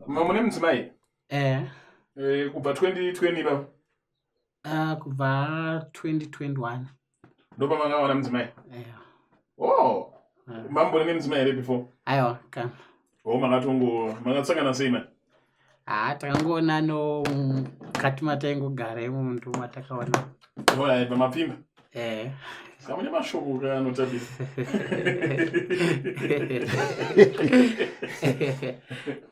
Mune mudzimai? Eh. Eh, kubva 2020 ipapo? Kubva 2021. Ndopamakawana mudzimai? Eh. Oh. Mambori nemudzimai here before? Aiwa, kana. Oh, makatongo makatsangana sei mani? Haa, takangoona no mukati mataingogara imomo ndo matakaona. Alright, pamapfimba. Eh. Saka mune mashoko kaanotabisa.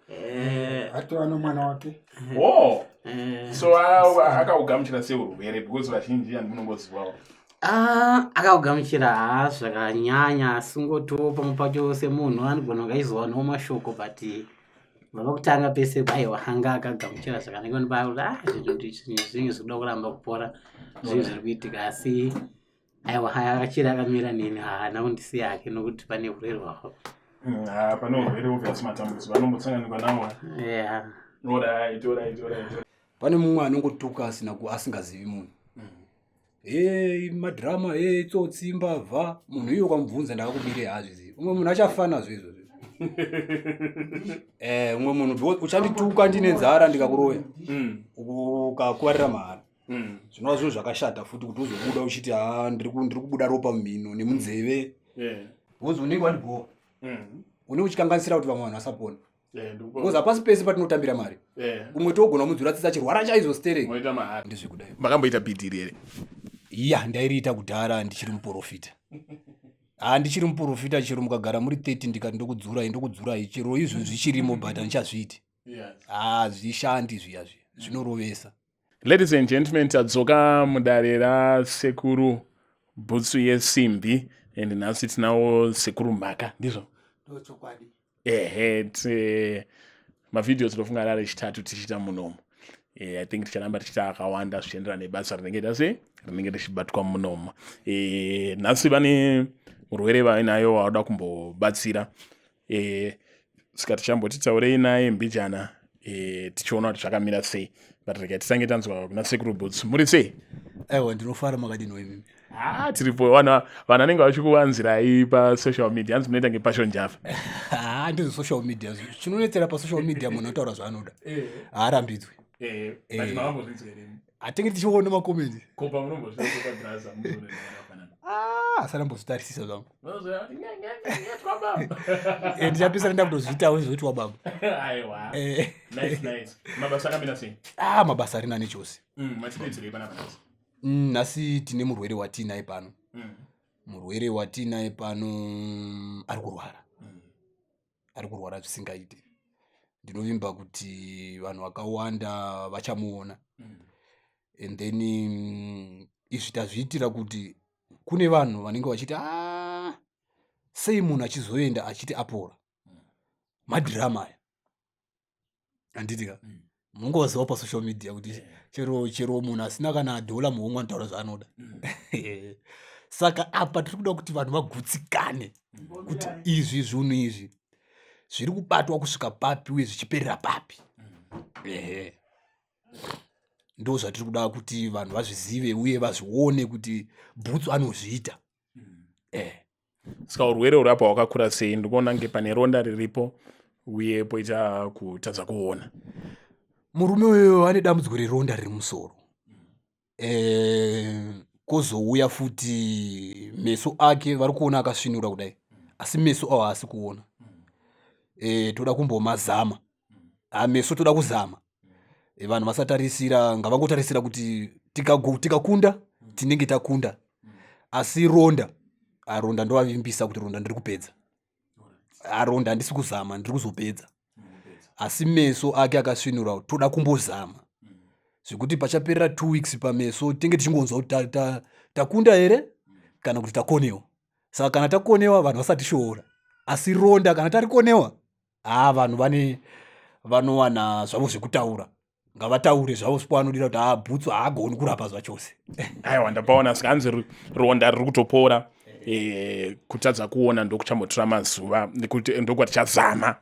Eh. Atova nomwana wake. Oh. Eh. So akaugamuchira sei urwere because vazhinji handimunongozivawo. Ah, akaugamuchira haa zvakanyanya asi ngotiwo pamwe pacho semunhu anogona kunge achizowanawo mashoko but baba kutanga pese aiwa anga akagamuchira zvakanaka ndopa ah zvinhu zvinenge zvikuda kuramba kupora zvinhu zviri kuitika asi aiwa akachira akamira neni haana kundisiya hake nokuti pane urwere hwako. Ah, pane urwere obvious matambudziko anombotsanganikwa nawo. Yeah. Alright, alright, alright. Pane mumwe anongotuka asina asingazivi munhu. Hey, madrama, hey, tsotsi, mbavha. Munhu iye ukamubvunza ndakakubirei haazvizivi. Umwe munhu achafa nazvo izvozvo. Eh, umwe munhu because uchandituka ndine nzara ndikakuroya. Ukakuvarira mahara. Zvinova zvinhu zvakashata futi kuti uzobuda uchiti ha ndiri kubuda ropa mumhino nemunzeve. Because unenge wandibhowa. Unenge uchikanganisira kuti vamwe vanhu vasapona. Because hapasi pese patinotambira mari. Umwe togona kumudzura tsitsi achirwara chaizvo stereki. Ndezvekudai. Makamboita bhidhiri here? Ya, ndairiita kudhara ndichiri muprofita. Ha, ndichiri muprofita chero mukagara muri 30 ndikati ndokudzurai ndokudzurai chero izvo zvichirimo but handichazviiti. Ha, zvishandi zviya zviya zvinorovesa. Ladies and gentlemen, tadzoka mudare rasekuru Bhutsu yeSimbi and nhasi tinawo sekuru Mhaka, ndizvo? Ndochokwadi. Ehe, mavhidhiyo tinofunga ari echitatu tichiita munomu. I think ticharamba tichiita akawanda zvichienderana nebasa rinenge ita sei rinenge richibatwa munomu. Nhasi vane murwere vainayo wavada kumbobatsira. Saka tichamboti taurei naye mbijana, tichiona kuti zvakamira sei, but regai titange tanzwa kuna sekuru Bhutsu. Muri sei? Aiwa, ndinofara. Makadini imimi? Ah, tiripo. Vanhu vanenge vachikuvanzirai pasocial media, hanzi munoita ngepassion java. Ha, ndizvo social media chinonetsera. Pasocial media munhu anotaura zvaanoda, haarambidzwi. Hatinge tichiona macomments. Asana mbozvitarisisa zvangu. Ndichapisa nda kutozviitawo izvoti wababa. Ah, mabasa ari nani chose. Nhasi tine murwere watiinaye pano. Murwere watiinaye pano ari kurwara, ari kurwara zvisingaite. Ndinovimba kuti vanhu vakawanda vachamuona. And then izvi tazviitira kuti kune vanhu vanenge vachiti a sei munhu achizoenda achiti apora, madhirama aya, handiti ka? Munongovaziva pasocial media kuti chero chero munhu asina kana dhola muhomwe anotaura zvaanoda. Saka apa tiri kuda kuti vanhu vagutsikane kuti izvi zvinhu izvi zviri kubatwa kusvika papi uye zvichiperera papi. Ehe, ndo zvatiri kuda kuti vanhu vazvizive uye vazvione kuti Bhutsu anozviita. Saka urwere uri apa hwakakura sei? Ndikuona nge pane ronda riripo uye poita kutadza kuona. Murume uyo ane dambudziko reronda riri musoro. Kozouya futi meso ake vari kuona akasvinura kudai, asi meso awo haasi kuona. Toda kumbomazama meso, toda kuzama. Vanhu vasatarisira, ngavangotarisira kuti tikakunda tinenge takunda. Asi ronda, ronda ndovavimbisa kuti ronda ndiri kupedza. Aronda handisi kuzama, ndiri kuzopedza. Asi meso ake akasvinura, toda kumbozama zvekuti pachaperera 2 weeks pameso tinge tichingonzwa kuti takunda here kana kuti takonewa. Saka kana takonewa vanhu vasatishoora, asi ronda kana tarikonewa, haa, vanhu vane vanowana zvavo zvekutaura, ngavataure zvavo zvavanodira kuti haa, Bhutsu haagoni kurapa zvachose. Aiwa, ndapaona. Saka hanzi ronda riri kutopora, kutadza kuona ndokuchambotora mazuva nekuti ndokwatichazama.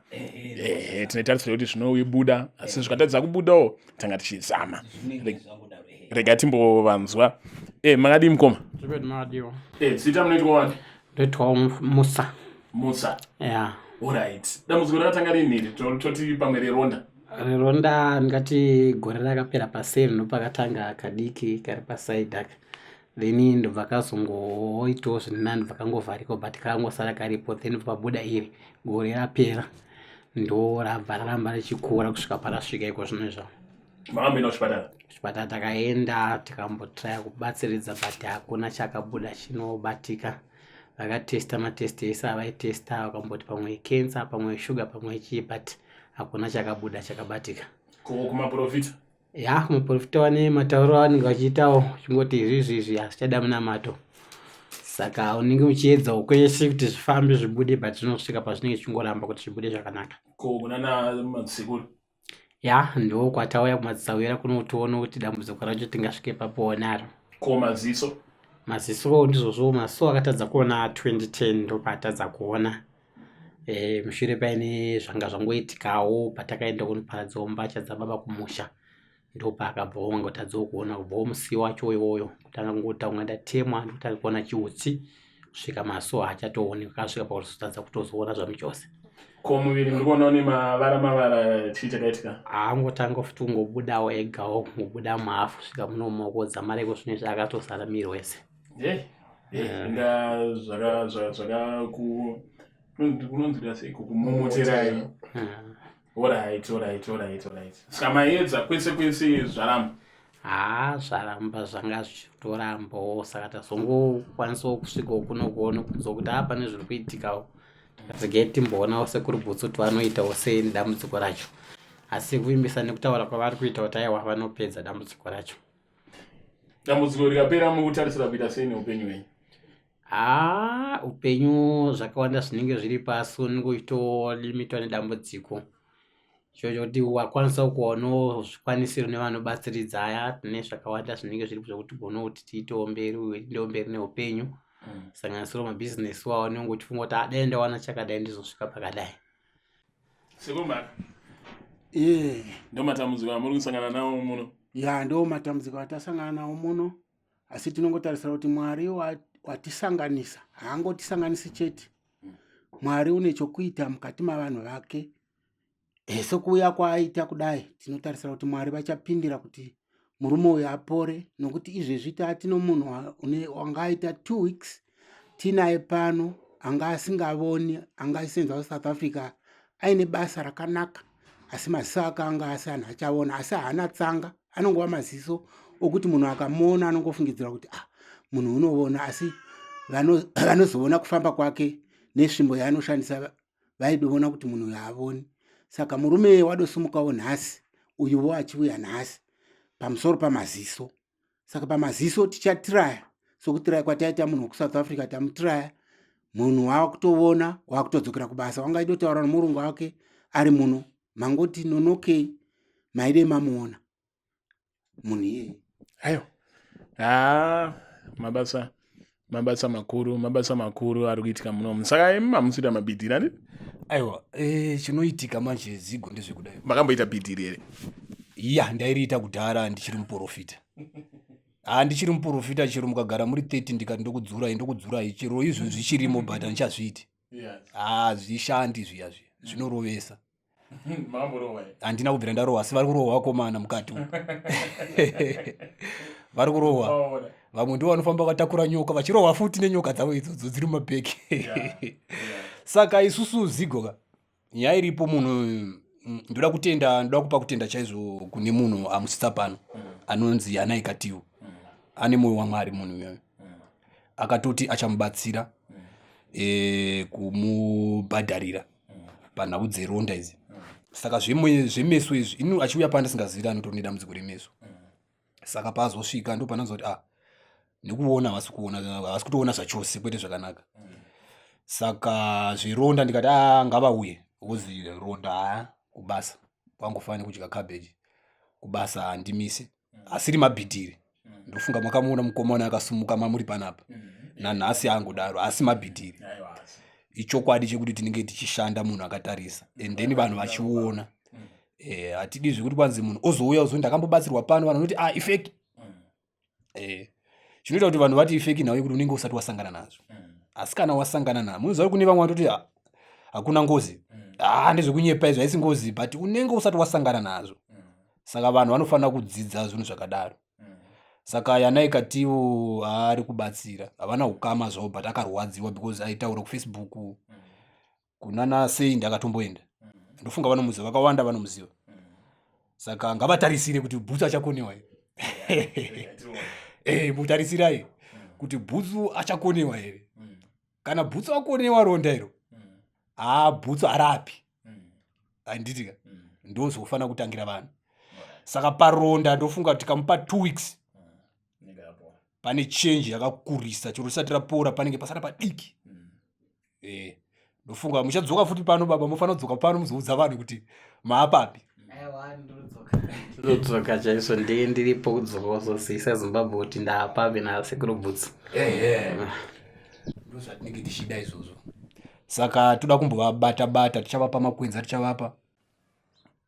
Tine tarisiro yekuti zvinoibuda, asi zvikatadza kubudawo tanga tichizama. Rega timbovanzwa. Makadii mukoma? Zvipedi, makadiwa? Zita munoitwa wani? Ndoitwawo Musa. Musa. Ya. Alright, dambudziko rakatanga rinhiri? Toti pamwe reronda. Ronda ndingati gore rakapera paseri ndopakatanga kadiki kari pasaidi aka, then ndobva kazongoitawo zviri nani, ndobva kangovharikawo, but kangosara karipo. Then pabuda iri gore rapera, ndo rabva raramba richikura kusvika parasvika iko zvino izvo. Makamboenda kuchipatara? Kuchipatara takaenda, tikambotraya kubatsiridza, but hakuna chakabuda chinobatika. Vakatesta matest ese avaitesta, vakamboti pamwe cancer, pamwe shuga, pamwe chii, but hakuna chakabuda chakabatika. Ko kumaprofita? Ya, kumaprofita vane matauro avanenge vachiitawo, chingoti izvi izvi hazvichada munamato, saka unenge uchiedzawo kwese kuti zvifambe, zvibude, but zvinosvika pazvinenge zvichingoramba kuti zvibude zvakanaka. Ko kunana masekuru? Ya, ndo kwatauya kumadzisawira kunotiona kuti dambudziko racho tingasvike papowo naro. Ko maziso? Maziso ndizvozvo, maziso akatadza kuona 2010, ndopaatadza kuona mushure paine zvanga zvangoitikawo patakaenda kunoparadzawo mbatya dzababa kumusha, ndopaakabvawo angotadzawo kuona kubvawo musi wacho iwoyo. Kutanga kungota kunga ndatemwa, ndokutanga kuona chiutsi kusvika maso haachatooneka, akasvika pakuzotadza kutozoona zvamuchose. Ko muviri muri kuona une mavara mavara, chii chakaitika? Haangotanga futi kungobudawo egawo, kungobuda muhafu kusvika muno mumaoko dzamareko zvinezvi akatozara miri wese. Inga zvakaku kunonzwira sei kukumomoterai. Alright, saka maedza kwese kwese, zvaramba? Haa, zvaramba, zvanga zvichitorambawo, saka tazongokwanisawo kusvikawo kuno kuona kunzwa kuti haa, pane zviri kuitikawo. Tikati timboonawo sekuru Bhutsu kuti vanoitawo sei nedambudziko racho, asi kuvimbisa nekutaura kwavari kuita kuti aiwa, vanopedza dambudziko racho. Dambudziko rikapera, mukutarisira kuita sei neupenyu hwenyu? Haa, upenyu zvakawanda zvinenge zviri pasi, unenge uchitolimitwa nedambudziko ichocho kuti wakwanisawo kuwanawo zvikwanisiro nevanobatsiridza. Aya tine zvakawanda zvinenge zviripo zvekuti ugone kuti tiitewo mberi, uendewo mberi neupenyu, sanganisirawo mabhizinesi wawo unenge uchifunga kuti adai ndawana chakadai, ndizosvika pakadai. Sekuru Mhaka? Ye. Ndo matambudziko amuri kusangana nawo muno? Ya, ndo matambudziko atasangana nawo muno, asi tinongotarisira kuti Mwari watisanganisa haangotisanganisi chete. Mwari une chokuita mukati mavanhu vake. Sekuuya kwaaita kudai, tinotarisira kuti Mwari vachapindira kuti murume uyu apore, nokuti izvezvi tatino munhu wanga aita 2 weeks tinaye pano, anga asingavoni, anga aisenza kuSouth Africa aine basa rakanaka, asi maziso ake anga asi anhu achaona, asi haana tsanga, anongova maziso okuti munhu akamuona anongofungidzira kuti ah, munhu unoona, asi vanozoona kufamba kwake nesvimbo yaanoshandisa vaidoona kuti munhu uyu haavoni. Saka murume wadosumukawo nhasi uyuwo achiuya nhasi pamusoro pamaziso. Saka pamaziso tichatiraya sokutiraya kwataita munhu wekuSouth Africa. Tamutiraya, munhu waakutoona, waakutodzokera kubasa, wanga aidotaura nomurungu wake ari muno, mangoti nonokei maide mamuona munhu iyeye. Aiwa, haa, mabasa makuru, mabasa makuru ari kuitika munomu. Saka imi hamusi kuita mabhidhiri, andi? Aiwa, chinoitika manje, Zigo, ndezvekudai. Makamboita bhidhiri here? Ya, ndairiita kudhara ndichiri muprofita. Ha, ndichiri muprofita, chero mukagara muri 30 ndikati ndokudzurai, ndokudzurai. Chero izvo zvichirimo, but handichazviiti. Ha, zvishandi zviya zviya zvinorovesa. Handina kubvira ndarohwa, asi vari kurohwa vakomana mukati umu, vari kurohwa. Vamwe ndo vanofamba vakatakura nyoka, vachirohwa futi nenyoka dzavo idzodzo dziri mumabhegi. Saka isusu, Zigo ka, nyaya iripo, munhu ndoda kutenda, ndoda kupa kutenda chaizvo kune munhu amusitsa pano anonzi Anaikatiwo. Ane mwoyo waMwari munhu iyoyo. Akatoti achamubatsira kumubhadharira panhau dzeronda idzi. Saka zvemeso izvi, ini achiuya pano ndisingazivi anotori nedambudziko remeso. Saka paazosvika ndo pananzwa kuti ah, nekuona havasi kuona, havasi kutoona zvachose, kwete zvakanaka. Saka zveronda ndikati a, ngavauye, because ronda, haa, kubasa kwangofanira kudya cabbage, kubasa handimise, asiri mabhidhiri. Ndofunga makamuona mukomana akasumuka mamuri panapa nanhasi angodaro, asi mabhidhiri. Ichokwadi chekuti tinenge tichishanda munhu akatarisa and then vanhu vachiona. Hatidi zvekuti kwanzi munhu ozouya uzoti ndakambobatsirwa pano, vanhu vanoti ah, ifake. Chinoita kuti vanhu vati ifake nhau yekuti unenge usati wasangana nazvo, asi kana wasangana nazvo, munoziva kuti kune vamwe vanototi, "Ah, hakuna ngozi." Ah, ndezvekunyepa izvo haisi ngozi but unenge usati wasangana nazvo mm. Saka vanhu vanofanira kudzidza zvinhu zvakadaro mm. Saka Yanai Katiwo ari kubatsira havana ukama zvavo but akarwadziwa because aitaura kuFacebook mm. Kunana sei ndakatomboenda mm. Ndofunga vanomuziva vakawanda vanomuziva mm. Saka ngavatarisire kuti Bhutsu achakonewa here eh, mutarisirai mm. Kuti Bhutsu achakonewa here mm. Kana Bhutsu akonewa ronda iro mm. Haa Bhutsu harapi handitika mm. Ndozofanira kutangira vanhu saka paronda ndofunga tikamupa 2 weeks mm. Pane change yakakurisa chero risati rapora panenge pasara padiki mm. Eh, ndofunga muchadzoka futi pano baba mufanira kudzoka pano muzoudza vanhu kuti maapapi. Ndodzoka chaizvo ndee ndiripo kudzoka kuzozivisa Zimbabwe kuti ndaapapi nasekuru Bhutsu. Ndozvatinenge tichida izvozvo saka toda kumbovabata bata tichavapa makwenzi atichavapa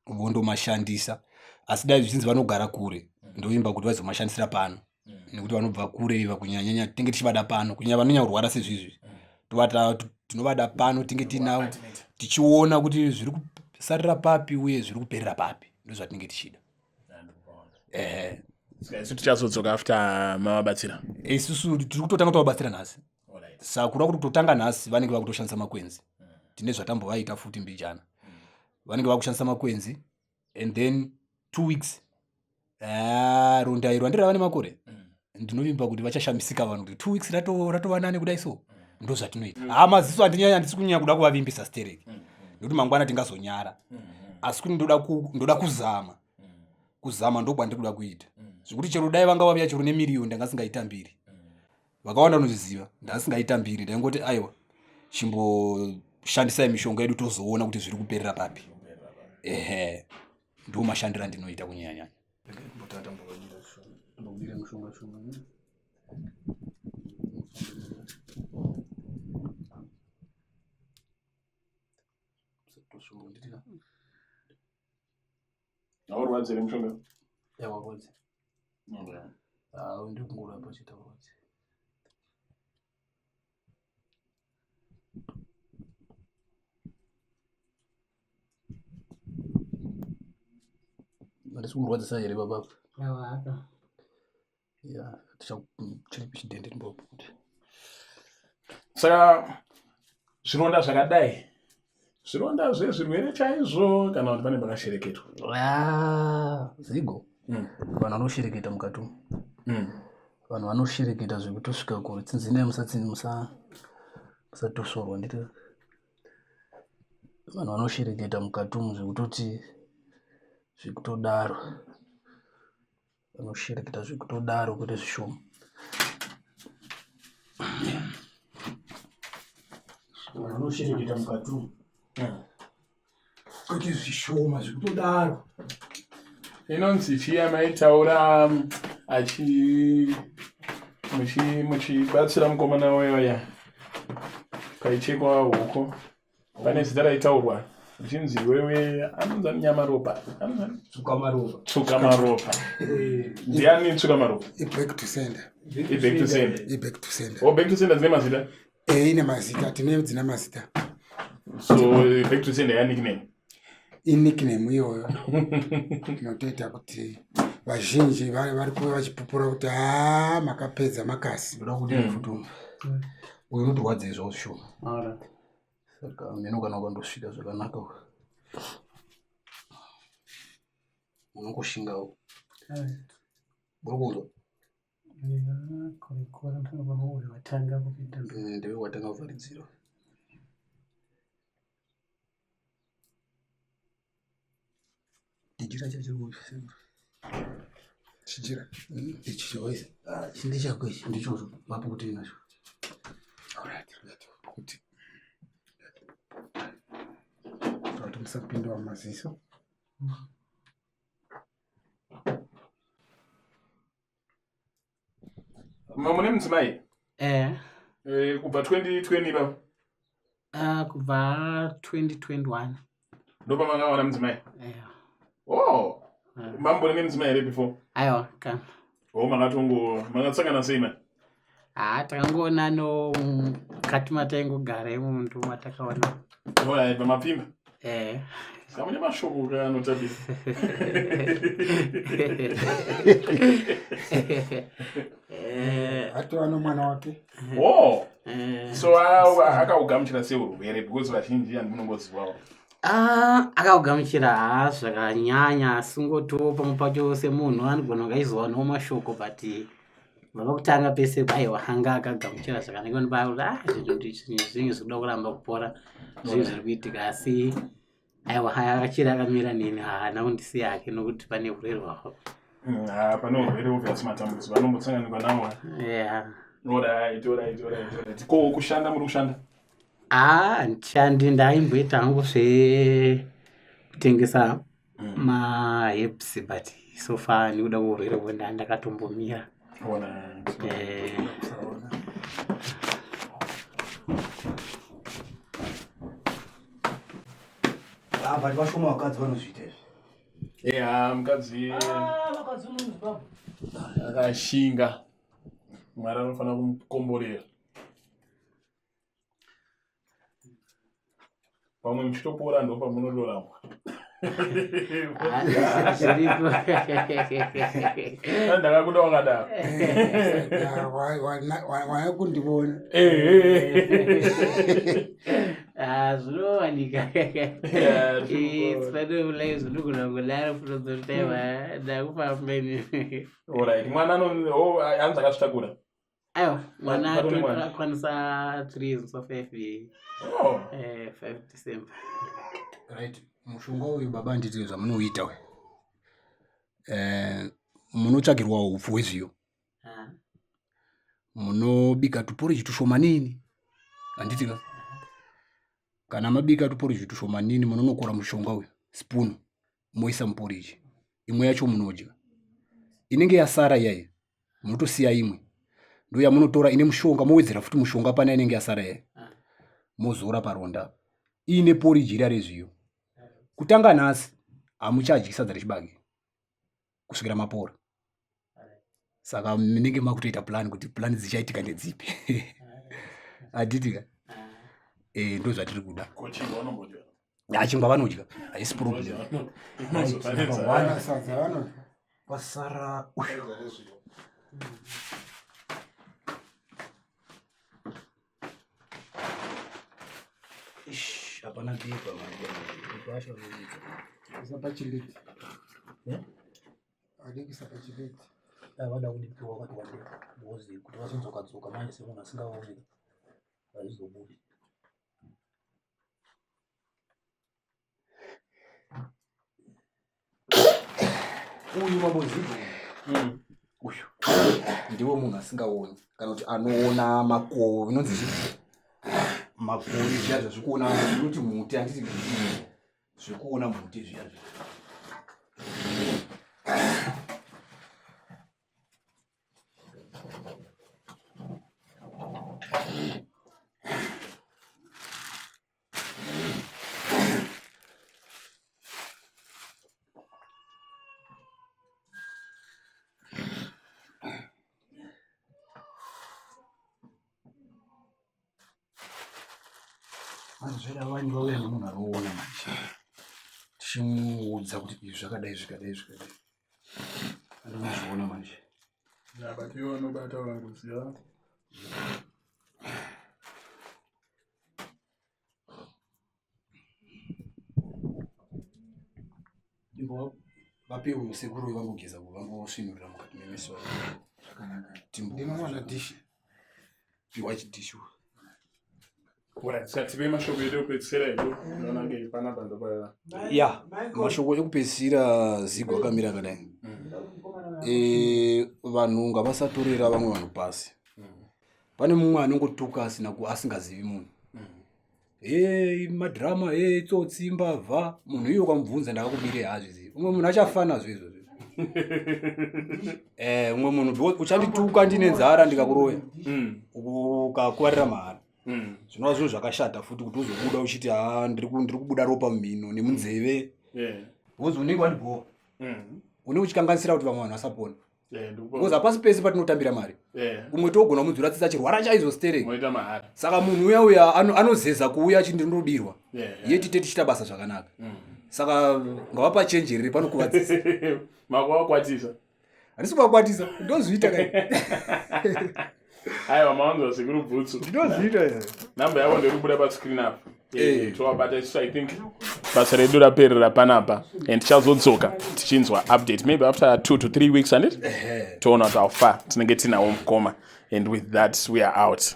vondomashandisa asi dai zvichinzi vanogara kure ndovimba kuti vazomashandisira pano nekuti vanobva kure vakunyanyanya tinenge tichivada pano kunyanya vanonyanya kurwara sezvizvi tovata tinovada pano tinge tiinavo tichiona kuti zviri kusarira papi uye zviri kuperera papi ndozvatinenge tichida ehe isu tichazodzoka after mavabatsira. Isusu tiri kutotanga tovabatsira nhasi saka kuda kuti kutotanga nhasi vanenge vakutoshandisa makwenzi tine zvatambovaita futi mbijana vanenge vakushandisa makwenzi and then 2 weeks ah, ronda iro handirava nemakore ndinovimba kuti vachashamisika vanhu kuti 2 weeks ratova nani kudai so ndo zvatinoita ha maziso handinyanya handisi kunyanya kuda kuvavimbisa stereki nekuti mangwana tingazonyara asi kuti ndoda kuzama kuzama ndokwandiri kuda kuita zvekuti chero dai vanga vavuya chero nemiriyoni ndanga singaitambiri vakawanda vanozviziva ndasingaitambiri ndaingoti aiwa chimboshandisai mishonga yedu tozoona kuti zviri kuperera papi ehe ndo mashandiro andinoita kunyanyanyanya. Haurwadzi here mushonga? Yawarwadzi. Ah, ndiri kungorapa chete haurwadzi. Handisi kumurwadzisa here baba? Yawa. Ya, tichachiri chidende ndimboputi. Saka zvironda zvakadai zvironda zvezvirwere chaizvo kana kuti pane pakashereketwa? Ah, zigo. Vanhu vanoshereketa mukati umu. Vanhu vanoshereketa zvekutosvika kure. Tsinzinai musatsinzi musa musatosorwa nditi. Vanhu vanoshereketa mukati umu zvekutoti zvekutodaro. Vanoshereketa zvekutodaro kwete zvishoma. Vanhu vanoshereketa mukati umu kwete zvishoma zvekutodaro. Inonzi chiya maitaura achi muchibatsira mukomana weyoya paichekwa huku pane zita raitaurwa richinzi iwewe anonzi ani Nyamaropa Tsukamaropa. Tsukamaropa ndiani Tsukamaropa? I-back to sender. I-back to sender. I-back to sender. Oh, back to sender dzine mazita? Eh, ine mazita, tine dzina mazita. So back to sender yanickname? Inickname iyoyo inotoita kuti vazhinji vari kuve vachipupura kuti haa makapedza makasi. Ndoda kuti futi uyu unotorwadzei zvavo zvishoma. Saka mheno kana ukandosvika zvakanaka unongoshingawo. Uri kunzwa? Ndiwe watanga kuvharidzira. Chijira chacho chijira ichi chawaisa ndechako ichi ndichocho vapo kuti nacho. Alright, kuti kuti musapindwa maziso. Mune mudzimai? Eh. Kubva 2020 ipapo? Kubva 2021. Ndopamakawana mudzimai? Eh. Oh, mambori nemudzimai here before? Aiwa, kana. Oh, makatongo makatsangana sei mani? Haa, takangoona no mukati mataingogara imomo ndo matakaona. Alright, pamapfimba? Eh. Saka mune mashoko ka anotabisa. Eh, Atova nomwana wake. Oh. eh. So akaugamuchira sei urwere because vazhinji handimunongozivawo. Ah, akaugamuchira haa zvakanyanya asi ngotiwo pamwe pacho semunhu anogona kunge achizowanawo mashoko but baba kutanga pese aiwa anga akagamuchira zvakanaka ndopa ah zvinhu zvinenge zvikuda kuramba kupora zvinhu zviri kuitika asi aiwa akachiri akamira neni haana kundisiya hake nokuti pane urwere hwako. Ah, pane urwere obvious matambudziko anombotsanganikwa nawo. Yeah. Alright, alright, alright, alright. Ko kushanda muri kushanda? Ah, handishandi ndaimboita hangu zvekutengesa maherbs but so far nekuda kweurwere hwenda ndakatombomira. Alright. Eh, Ah, but vashoma vakadzi vanozviita izvi. Yeah, mukadzi akashinga. Mwari anofanira kumukomborera. Pamwe muchitopora ndopamunotorambwa. Ah, zviriko. Ndakakuda wakadaro. Waya kundivona. Eh. Ah, zvinowanika. Yeah, It's part of life zvinogona kudaro futodzotaiwa ndakufamba ini. Alright, mwana ano oh, hanzi akazvitakura. Aiwa, mwana Patone mwana. akwanisa 3 years so 5 Oh. eh 5 December. Right, mushonga uyu baba handiti zvamunouita uyu. Eh, munotsvagirwa upfu hwezviyo. Ah. Munobika tuporiji tushomanini. Handiti ka? Kana mabika tuporiji tushomanini munonokora mushonga uyu, spoon, moisa muporiji. Imwe yacho munodya. Inenge yasara iyayi, munotosiya imwe. Ndo yamunotora ine mushonga, mowedzera futi mushonga pane inenge yasara iyayi. Mozora paronda. Iine poriji riya rezviyo. Kutanga nhasi hamuchadyi sadza rechibage kusvikira mapora. Saka munenge makutoita plan kuti plan dzichaitika ndedzipi. Handiti ka? Eh, ndo zvatiri kuda. Ko chingwa vanombodya. Ah, chingwa vanodya haisi problem. Wana sadza vanodya. Pasara uyu. Ish, hapana bepa manje. Bepa racho rinoita. Kuisa pachileti. Eh? Adii kuisa pachileti. Dai vada kundipiwa wakati wandei because kuti vazodzoka dzoka manje semunhu asingaoneki hazvizobudi. Uyu mambozigo uyu ndiwo munhu asingaoni kana kuti anoona makovo inonzi chii makori zviya zvazvikuona zvinoti mhuti handiti zvekuona mhuti zviya zviya Manzvera vanyu vauya nemunhu anoona manje tichimuudza kuti izvi zvakadai zvikadai zvikadai andinozviona manje. But ivo vanobata vangoziva. Vape uyu sekuru uyu vambogeza vambosvinurira mukati memeso Zvakanaka. Ndinowana dishi. Piwa chidhishu. Alright, saka tipei mashoko edu ekupedzisira edu. Unoona nge panapa ndopa. Ya, mashoko ekupedzisira zigo akamira akadai. Vanhu ngavasatorera vamwe vanhu pasi. Pane mumwe anongotuka asina asingazivi munhu. Hey, madrama, hey, tsotsi, mbavha. Munhu iye ukamubvunza ndakakubirei haazvizivi. Umwe munhu achafa nazvo izvozvo. Umwe munhu because uchandituka ndine nzara ndikakuroya. Ukakuvarira mahara. Zvinova zvinhu zvakashata futi kuti uzobuda uchiti haa ndiri kubuda ropa mumhino nemunzeve. Because unenge wandibhowa. Unenge uchikanganisira kuti vamwe vanhu vasapona. Because hapasi pese patinotambira mari. Umwe togona kumudzura tsitsi achirwara chaizvo stereki. Saka munhu uya uya anozeza kuuya achindinobirwa, ye tite tichiita basa zvakanaka. Saka ngavapachenjerere, panokuvadzisa. Makuvakwatisa? Handisi kuvakwatisa, ndozviita kai. Aiwa, mawanzwa Sekuru Bhutsu. Ndozviita. Namba yavo ndiri kubuda pascreen apa. Tovabata isusu. I think basa redu raperera panapa and tichazodzoka tichinzwa update maybe after 2 to 3 weeks, andit? Toona kuti how far tinenge tinawo mukoma. And with that, we are out.